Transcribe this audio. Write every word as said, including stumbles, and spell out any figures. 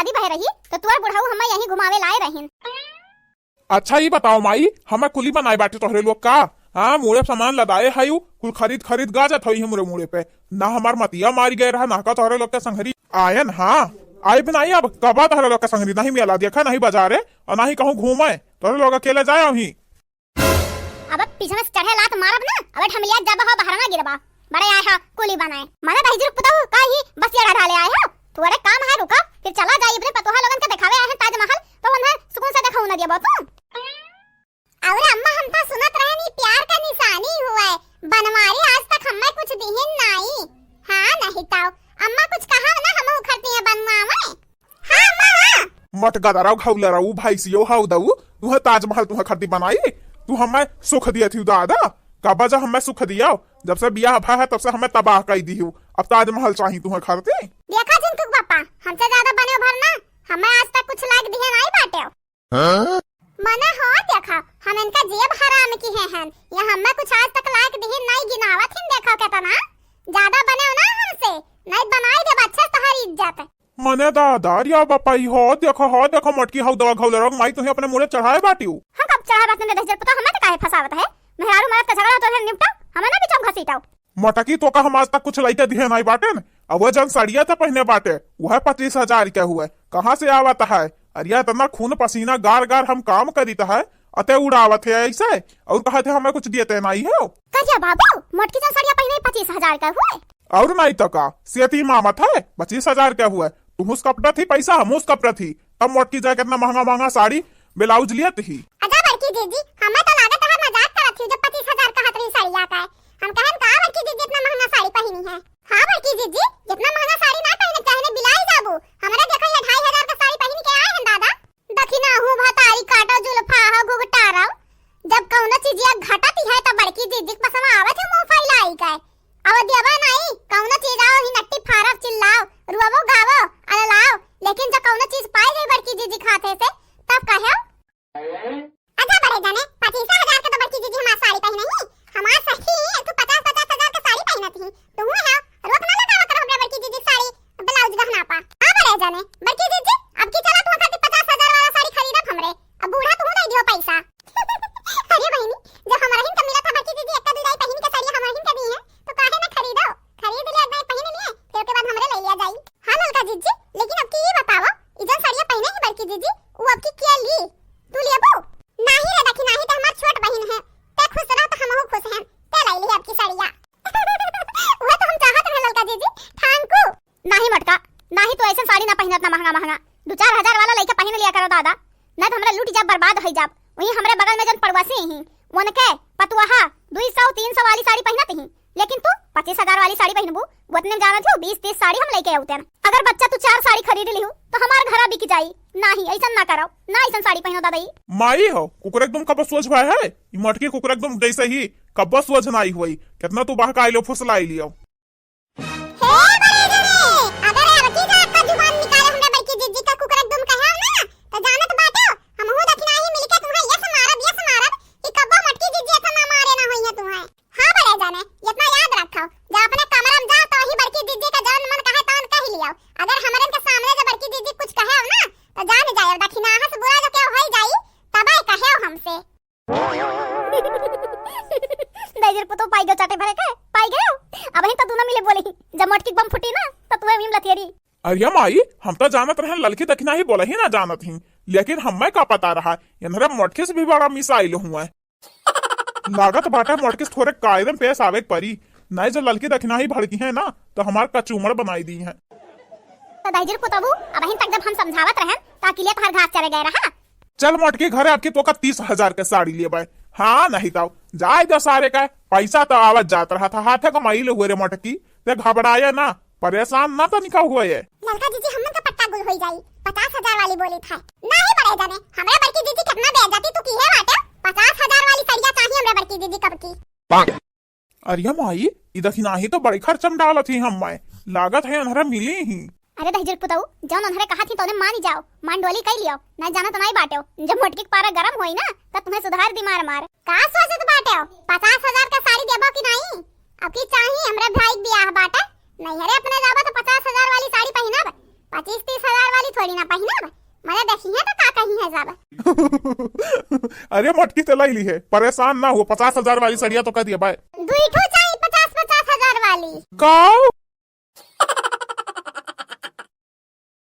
शादी भय रही, तो तोर बुढ़ऊ हम्मे यहीं घुमावे लाए रहिन। अच्छा, ई बताओ माई, हम्मे कुली बनाए बाटे तोहरे लोग का? हाँ, मुड़े सामान लदाए है, उ कुल खरीद खरीद गाजत है हमरे मुड़े पे। ना हमार मतिया मारी गए रहा, ना का तोहरे लोग के संघरी आयन। हाँ, आए भी नहीं अब, कबा तोहरे लोग के संघरी नहीं मिला, देखा नहीं बाजारे और नहीं कहूँ घूमे, तोहरे लोग अकेले जाए ही। अब पीछे में से चढ़े लात मारब ना, अब ढमलिया जब हो बहरवा गिरबा। बड़े आए हो कुली बनाए। मने दहिजर पुतहु का ही बसिया ढाले आए हो। तोरे काम है, रुका, फिर चला जाई अपने पतोहा लोगन के देखावे आए हैं ताजमहल, तो उन्हें सुकून से देखाऊ ना दिया तू। और अम्मा, हम तो सुनत रहे नी प्यार का निशानी हुआ है, बनवारी आज तक हमें कुछ दिहिन नाई। हाँ, नहीं ताऊ, अम्मा कुछ कहा ना, हम उखरती है बनवावे। हाँ, माँ, हाँ। मटका दराव घाव लराऊ भाई सियो हाउ दऊ, तुहे ताजमहल तुहे खरती बनाई, तू हमें सुख दिया थी दादा, कबा जा हमें सुख दिया, जब से बियाह भा है तब से हमें तबाह कर दी हूँ, अब ताजमहल चाही तुहे खरती। देखा झिनकुक बापा, हमसे ज्यादा बने भर ना, हमें आज तक कुछ लायक दिए नहीं बाटे। हाँ? मने हो देखा, हम इनका जेब हराम की है हन, या हमें कुछ आज तक लायक दिए नहीं गिनावत हिन, देखो केतना ज्यादा बने हो ना हमसे, नहीं बनाई देब अच्छे से तोहार इज्जत। मने दादा, रिया बापा, ई हो देखो, हो देखो, मोटकी हौ दवा घौले रहो, माई तुहे अपने मुड़े चढ़ाए बाटियो। हम कब चढ़ाए बाटन रे दहिजर पुता, हमें तो काहे फंसावत है? मेहरारू मरद का झगड़ा होता है, निपटाओ, हमें ना बीच में घसीटाओ। मोटकी तो का हम आज तक कुछ लइके दिहे नहीं बाटेन, अब वह जन सड़िया तो पहने बाटे, वह पच्चीस हजार के हुए, कहाँ से आवत है? अरे इतना खून पसीना गार गार हम काम करीत है, अते उड़ावत है ऐसे, और कहत है हमें कुछ दिए ते नहीं हो। कहिया बाबू, मोटकी जन सड़िया पहने पच्चीस हजार का हुए? और नहीं तो का, सेती मामत है, पच्चीस हजार के हुए, तुहुस कपड़ा थी पैसा, हमूस कपड़ा थी, तब मोटकी जाए कितना महंगा महंगा साड़ी, ब्लाउज लियत ही। अच्छा बड़की जीजी, हमें तो लागत है मजाक करत थी जब पच्चीस हजार कहत रही साड़िया का है। हम कहन का बड़की जीजी इतना महंगा साड़ी पहनी है? हाँ बड़की जीजी, जितना महंगा साड़ी ना पहने चाहे ने बिलाई जाबू, हमरा देखो ये ढाई हजार का साड़ी पहन के आए हैं दादा। दखिना हूँ भतारी काटो जुल्फा हो घुघटारव, जब कौनो चीजिया घटत है तो बड़की जीजी के पसवा आवत है मुंह फैलाई के। अब देबा नहीं, कौनो चीज आओ ही नट्टी फारव, चिल्लाओ, रुआवो, गावो, अललाओ, लेकिन जब कौनो चीज पाई जाई बड़की जीजी खाते से, तब कहो। अच्छा बड़े जाने, पच्चीस हजार के तो बड़की जीजी हमार साड़ी पहने ही, हमार सखी एक ठो पचास पचास हजार के साड़ी पहनत ही, तू है, रोक ना लगावा करो हमरे बड़की जीजी साड़ी, ब्लाउज गहना पा। आ बड़े जाने, बड़की जीजी, अब की चला तू खातिर पचास हजार वाला साड़ी खरीदब हमरे, अब बूढ़ा तू दे दियो पैसा। अरे बहिनी, जब हमरहिन के मिलत है बड़की दीदी, एक्का दुई दाई पहिन के साड़ी हमरहिन के दी है, तो काहे ना खरीदो? खरीद लिया, एक दाई पहिन लिए, फिर ओके बाद हमरे ले लिया जाई। हाँ ललका जीजी, लेकिन अब की ई बतावा, ई जन साड़िया पहिने ही बड़की जीजी, उ अब की क्या ली? तू लेबू? नाही रे दखी, नाही, ते हमार छोट बहिन है, ते खुश रह तो हमहू खुश हैं, ते लाई ली अब की साड़िया। वह तो हम चाहत रहे ललका जीजी, thank you। नाही मटका, नाही तो ऐसन साड़ी ना पहिनत ना महंगा महंगा। दो चार हजार वाला लइके पहिन लिया करो दादा, नहीं तो हमरा लूट जाब, बर्बाद हो जाब। वहीं हमरे बगल में जन पड़वासी ही, उनके पतुआहा दो सौ तीन सौ वाली साड़ी पहिनत ही, लेकिन तू पच्चीस हजार वाली साड़ी पहिनबू, वो इतने जानत हो, बीस तीस साड़ी हम लइके आउते हैं। अगर बच्चा तू चार साड़ी खरीद लिहू, तो हमार घरा बिक जाई। नाही, ऐसन ना करो, ना ऐसन साड़ी पहिनो दादा ई। माई हो, कुकुर एकदम कब सोच भाई है, ई मटकी कुकुर एकदम जैसे ही कब सोच ना आई हुई, कितना तू बहकाई लो, फुसलाई लियो। हे बड़े जने, अगर अब की का आपका जुबान निकाले हमरे बड़की जीजी का कुकुर एकदम कहे ना, तो जानत बाटो, हमहू दखिनाही मिलके तुम्हें ये मारब, ये मारब कि कब्बो मटकी जीजी इतना मारे ना होई है तुम्हें। हाँ बड़े जने, इतना याद रखो, जब अपने कमरा में जाओ तो ही बड़की जीजी का जौन मन कहे तौन कह लियो। अगर हमरन के सामने जब बड़की जीजी कुछ कहे ना, तो जान जाओ दखिनाहा से बुरा जो क्या होई जाई, तबे कहे हमसे। दाइजर पुतो पाई गयो चाटे भरे के, पाई गयो। अब ही तो दोनों मिले बोले ही, जब मोटकी बम फूटी ना, तो तुम्हें मीम लथेरी। अरे माई, हम तो जानत रहन ललकी दखिनाही बोले ही ना जानत ही, लेकिन हमें का पता रहा, इन्हरे मोटकी से भी बड़ा मिसाइल हुआ है। लागत बाटे मोटकी से थोड़े कायदे में पेश आवे के परी, नहीं जो ललकी दखिनाही भड़की है ना, तो हमार कचूमड़ बनाई दी है। तो दाइजर पुतबू, अबहिन तक जब हम समझावत रहन, त अकेले तोहार घास चरे गए रहा। चल मोटकी घरे, अब की तोका तीस हजार के साड़ी लेबे। हाँ, नहीं तो जाए दे सारे का, पैसा तो आवत जात रहा था, हाथे कमाई ले हुए रे मोटकी, ते घबराए ना, परेशान ना तनिका हुए। ललका जीजी, हमन का पट्टा गुल होई जाई, पचास हजार वाली बोली था। नहीं बड़े जने, हमरा बड़की जीजी कितना बेइज्जती तू की है बाटे, पचास हजार वाली सड़िया चाहिए हमरा बड़की जीजी कब की। अरे माई, ई दखिनाही तो बड़े खर्च में डालत ही हम, मैं लागत है अनहरा मिली ही। अरे दहिजर पुतऊ, जौन अनहरे कहा थी तौने मानी जाओ, मान डोली कई लियो, नहीं जाना तो नहीं बाटेओ, जब मोटकी के पारा गरम होई ना, तब तुम्हें सुधार दी मार मार। का सोचत बाटेओ, पचास हजार का साड़ी देबो कि नहीं? अब की चाही हमरे भाई के बियाह बाटे, नैहरे अपने जाबो तो पचास हजार वाली साड़ी पहिनब, पच्चीस तीस हजार वाली थोड़ी ना जाबे। अरे मोटकी, ते लाई ली है, परेशान ना हो, पचास हजार वाली सड़िया तो कह दिया बाय। दुई ठो चाही पचास पचास हजार वाली। का?